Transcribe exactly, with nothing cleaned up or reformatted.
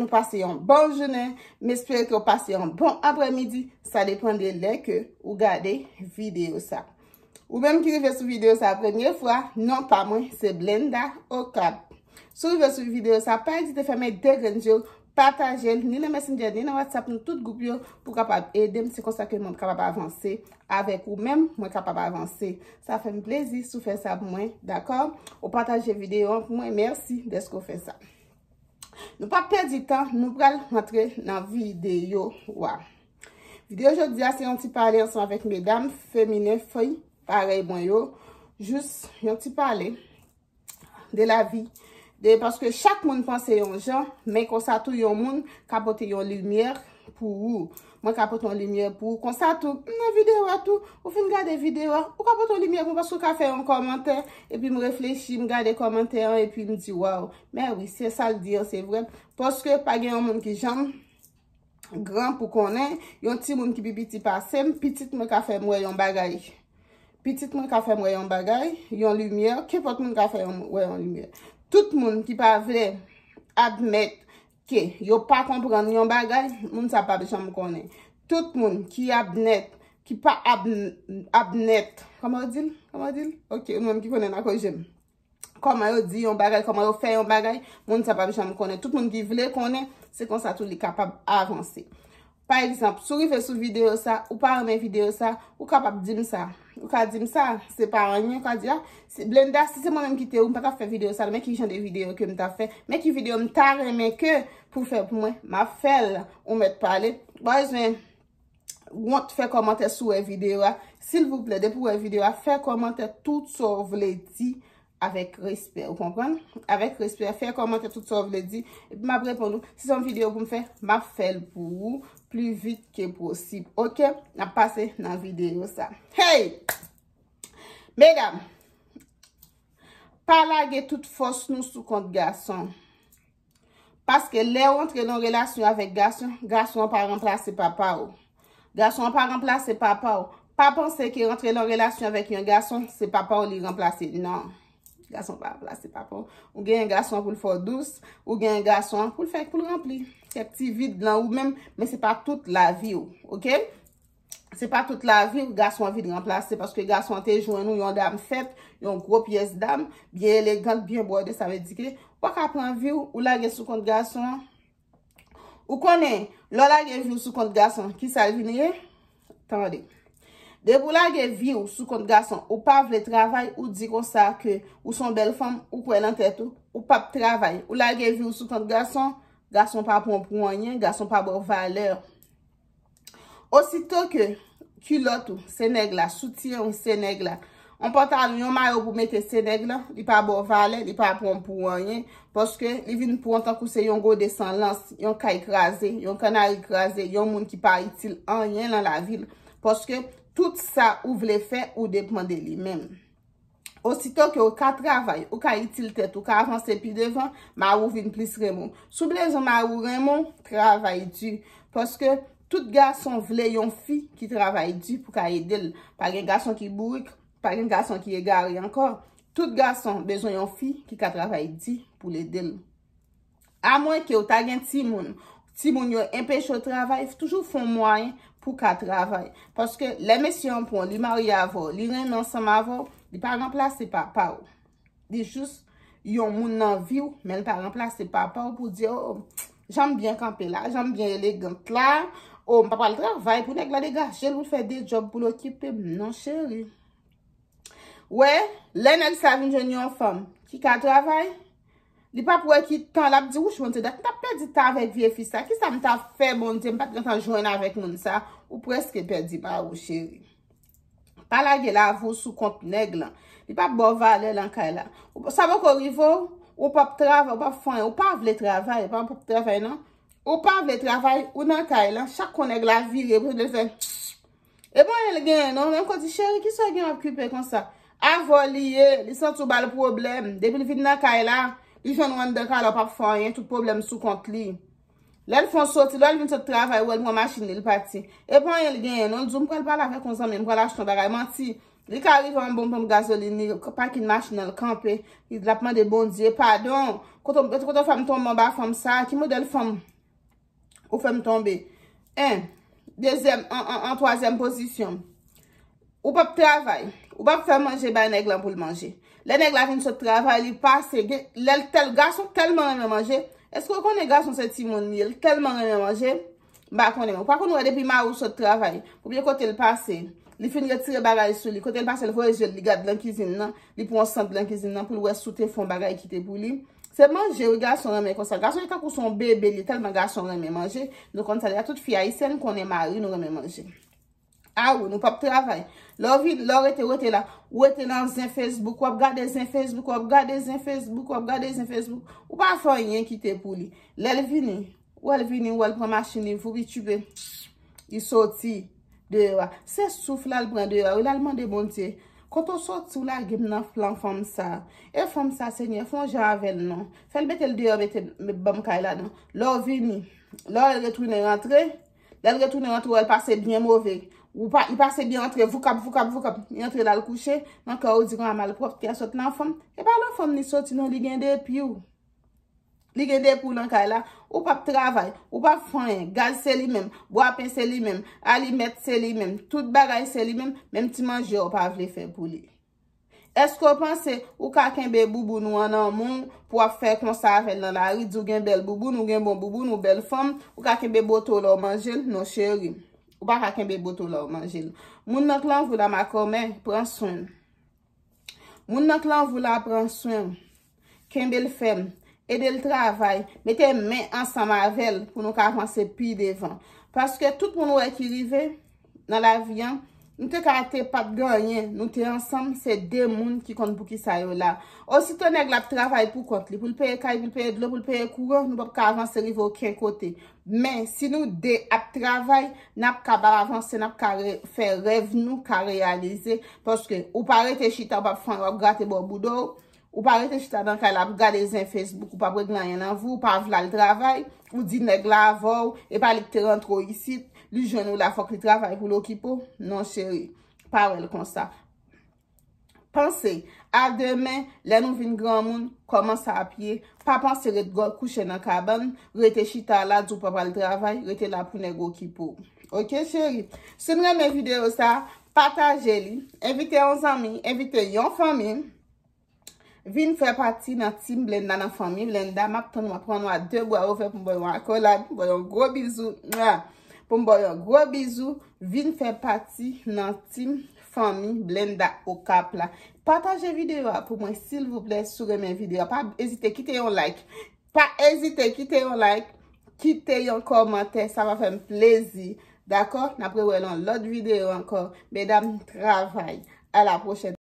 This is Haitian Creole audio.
Nou pase yon bon jounen. M espere ke w pase yon bon aprèmidi. Sa depann de lè ke ou gade videyo sa. Ou menm ki rive sou videyo sa premye fwa, non pa mwen, se Blenda Okap. Si w rive sou videyo sa, pa ezite fèmen de grenn je w, pataje l, ni nan Messenger, ni nan WhatsApp, nan tout gwoup yo, pou kapab ede m. Se konsa ke mwen kapab avanse avèk ou menm, mwen kapab avanse. Sa fè m plezi si w fè sa pou mwen, dakò? Ou pataje videyo an pou mwen, mèsi dèske w fè sa. Nou pa pèdi tan, nou pral rantre nan videyo a. Videyo jodi a se yon ti pale ansanm avèk medam feminen, fanm parèy mwen yo. Jis yon ti pale de lavi. De, paske chak moun panse yon jan, men konsa tou yon moun ka pote yon limyè pou ou. Mwen ka pote yon limyè pou ou. Konsa tou, nan videyo a tou, ou fin gade videyo a, ou ka pote yon limyè pou mwen paske ou ka fè yon kòmantè, epi m reflechi, m gade kòmantè an, epi m di, waw. Men wi, se sa l di an, se vre. Paske pa gen yon moun ki janm gran pou konnen, yon timoun ki pi piti pase m, pitit mwen ka fè m wè yon bagay. Pitit mwen ka fè m wè yon bagay, yon limyè, kenpòt moun ka fè yon, wè yon limyè. Tout moun ki pa vle admèt ke yo pa konprann yon bagay, moun sa p ap janm konnen. Tout moun ki admèt, ki pa ab-, admèt, kòman yo di l? Kòman yo di l? Ok, ou menm ki konnen n a koze m. Kòman yo di yon bagay, kòman yo fè yon bagay, moun sa p ap janm konnen. Tout moun ki vle konnen, se konsa tou li kapab avanse. Pa egzanp, si w rive sou videyo sa, ou pa renmen videyo sa, ou kapab di m sa. Ou ka di m sa, se pa anyen, ou ka di, a, si, Blenda, si se mwen menm ki te ou, m pa t ap fè videyo sa, men ki jan de videyo ke m t ap fè, men ki videyo m ta renmen ke pou fè pou mwen, m ap fè l, ou mèt pale. Ou pa bezwen wont fè kòmantè si w wè videyo a. Silvouplè, depi w wè videyo a, fè kòmantè tout sa w vle di avèk respè, ou konprann? Avèk respè, fè kòmantè tout sa w vle di, epi m ap reponn ou. Si se yon videyo pou m fè, m ap fè l pou ou pli vit ke posib. Ok? N ap pase nan videyo sa. Hey! Medam, pa lage tout fòs nou sou kont gason. Paske lè w antre nan relasyon avèk gason, gason an pa ranplase papa w. Gason an pa ranplase papa w. Pa panse ke rantre nan relasyon avèk yon gason, se papa w li ranplase. Non. Gason pa ranplase papa w. Ou genyen gason an pou l fè w dous, ou genyen gason an pou l fè, pou l ranpli kèk ti vid lan ou menm, men se pa tout lavi w, ok? Se pa tout lavi w gason an vin ranplase, paske gason an te jwenn ou yon dam fèt, yon gwo pyès dam, byen elegant, byen bwòde, sa vle di ke w pa ka pran vi w, ou lage sou kont gason an. Ou konnen, lè w lage vi w sou kont gason, kisa l vin ye? Tande. Depi w lage vi w sou kont gason, ou pa vle travay, ou di konsa ke ou se yon bèl fanm, ou kwè nan tèt ou, ou p ap travay. Ou lage vi w sou kont gason, gason pa pran w pou anyen, gason pa ba w valè. Osito ke kilòt ou, se nèg la, soutyen ou, se nèg la, yon pantalon, yon mayo pou mete, se nèg la, li pa ba w valè, li pa pran w pou anyen, paske li vin pran w tankou se yon gode san lans, yon kay kraze, yon kannari kraze, yon moun ki pa itil anyen nan lavi l. Paske tout sa ou vle fè, ou depann de li menm. Osito ke ou ka travay, ou ka itil tèt ou, ka avanse pi devan, mari w vin plis renmen w. Si w bezwen mari w renmen w, travay di. Paske tout gason vle yon fi ki travay di pou ka ede l. Pa gen gason ki bourik, pa gen gason ki egare ankò. Tout gason bezwen yon fi ki ka travay di pou l ede l. Amwenke w ta gen timoun, timoun yo enpeche w travay, toujou fè yon mwayen pou w ka travay. Paske lè mesye an pran w, li marye avè w, li renmen ansanm avè w, li pa ranplase papa w. Li jis yon moun nan vi w, men li pa ranplase papa w pou di, o, jan m byen kanpe la, jan m byen elegant la, o, m pa pral travay pou nèg la degaje l pou l fè de djòb pou l okipe m. Non, cheri. Wè, lè nèg sa vin jwenn yon fanm ki ka travay, li p ap wè ki tan, l ap di, wouch, Bondye, dat m t ap pèdi tan avèk vye fi sa. Kisa m t ap fè, Bondye, m pa t gentan jwenn avèk moun sa? Ou prèske pèdi mari w, cheri. Pa lage lavi w sou kont nèg lan. Li p ap ba w valè nan kay la. Ou, sa poko rive w, ou p ap travay, ou p ap fè anyen, ou pa vle travay, ou pa p ap travay, non. Ou pa vle travay, ou nan kay lan, chak kou nèg la vire, pou l fè, e pa anyen l genyen non, menm kote, cheri, kisa w gen w ap okipe konsa? Avè w li ye, li santi w ba l pwoblèm. Depi l vin nan kay la, li jwenn ou anndan kay la, w p ap fè anyen, tout pwoblèm sou kont li. Lè l fè yon soti, lè l vin sot travay, ou wè l pran machin li, l pati. E pa anyen l genyen non, l di w m pral pale avèk yon zanmi, m pral achte yon bagay, manti. Li ka rive an bon ponp gazolin, li pakin machin nan, l kanpe, l ap mande Bondye padon. Kote, kote w fè m tonbe anba fanm sa? Ki modèl fanm ou fè m tonbe? En, dezyèm, an, an, an twazyèm pozisyon. Ou p ap travay. Ou p ap fè manje bay nèg lan pou l manje. Lè nèg la vin sot travay, li pase, gen, lè l tèl, gason tèlman renmen manje. Èske w konnen gason se timoun li ye? L tèlman renmen manje. M pa konnen, men ou pa konn wè depi mari w sot travay, oubyen kote l pase, li fin retire bagay sou li, kote l pase, l voye je l, li gad nan kizin nan, li pran sant nan kizin nan pou l wè si w te fè yon bagay kite pou li. Se manje, wi, gason renmen konsa. Gason li tankou se yon bebe, li tèlman gason renmen manje. Nou konn sa, deja tout fi ayisyèn konnen mari nou renmen manje. A wi, nou p ap travay. Lè w vin, lè w rete, rete la, ou rete nan zen Facebook, w ap gade zen Facebook, w ap gade zen Facebook, w ap gade zen Facebook. Ou pa fè anyen kite pou li. Lè l vini, ou wè l vini, ou wè l pran machin li, voup, li tchipe. Li soti deyò a. Se souf la l pran deyò a. Wi, l al mande Bondye. Kote w soti, w lage m nan flan fanm sa. E fanm sa, Senyè, fè yon jan avè l non. Fè l mete l deyò, mete, ban m kay ladan. Lè w vini, lè w retounen rantre, lè l retounen rantre, w wè l pase byen move. Ou pa, li pase byen antre, voukap, voukap, voukap. Li antre la, l kouche. Nan kè w di, a, malpwòpte a sot nan fanm. E pa nan fanm li soti non, li gen depi w. Li gen depi w nan kay la. Ou p ap travay, ou p ap fè anyen. Gaz se li menm, bwapen se li menm, alimèt se li menm, tout bagay se li menm, menm ti manje w pa vle fè pou li. Èske w panse ou ka kenbe bouboun ou an nan men w pou w ap fè konsa avè l nan lari, di w gen bèl bouboun, ou gen bon bouboun, ou bèl fanm, ou ka kenbe bote w lè w manje l? Non, cheri. Ou pa ka kenbe bote w lè w manje l. Moun nan k lan vou la, makòmè, pran swen l. Moun nan k lan vou la, pran swen l. Kenbe l fèm. Ede l travay. Mete men ansanm avè l pou nou ka avanse pi devan. Paske tout moun wè ki rive nan lavi an, nou te ka te pa t gen anyen, nou te ansanm, se de moun ki konn poukisa yo la. Osito nèg la ap travay pou kont li, pou l peye kay, pou l peye dlo, pou l peye kouran, nou p ap ka avanse rive okenn kote. Men, si nou de ap travay, n ap ka avanse, n ap ka re-, fè rèv nou ka reyalize. Paske ou pa rete chita, w ap fè, w ap grate bò bouda w. Ou pa rete chita nan kay la ap gade zen Facebook, ou p ap regle anyen nan vi w, ou pa vle al travay, ou di nèg la avè w, e pa li ki te rantre w isit, li jwenn ou la, fòk li travay pou l okipe w. Non, cheri, pa wè l konsa. Panse a demen, lè nou vin granmoun, kòmanse a pye, pa panse ret gò-, kouche nan kabann, rete chita la, di w pa pral travay, rete la pou nèg okipe w. Oke, cheri? Si n renmen videyo sa, pataje li, envite yon zanmi, envite yon fanmi. Vin fè pati nan Team Blenda, nan fanmi Blenda. M ap tann ou, m ap pran nou a de bra ouvè pou m ba w yon akolad, pou m ba w yon gwo bizou. Mwa! Pou m ba w yon gwo bizou. Vin fè pati nan Team Fanmi Blenda Okap la. Pataje videyo a pou mwen, silvouplè, si w renmen videyo a. Pa ezite kite yon like. Pa ezite kite yon like, kite yon kòmantè, sa va fè m plezi. Dakò? N ap rewè nan lòt videyo ankò. Medam, travay. A la pwochèn.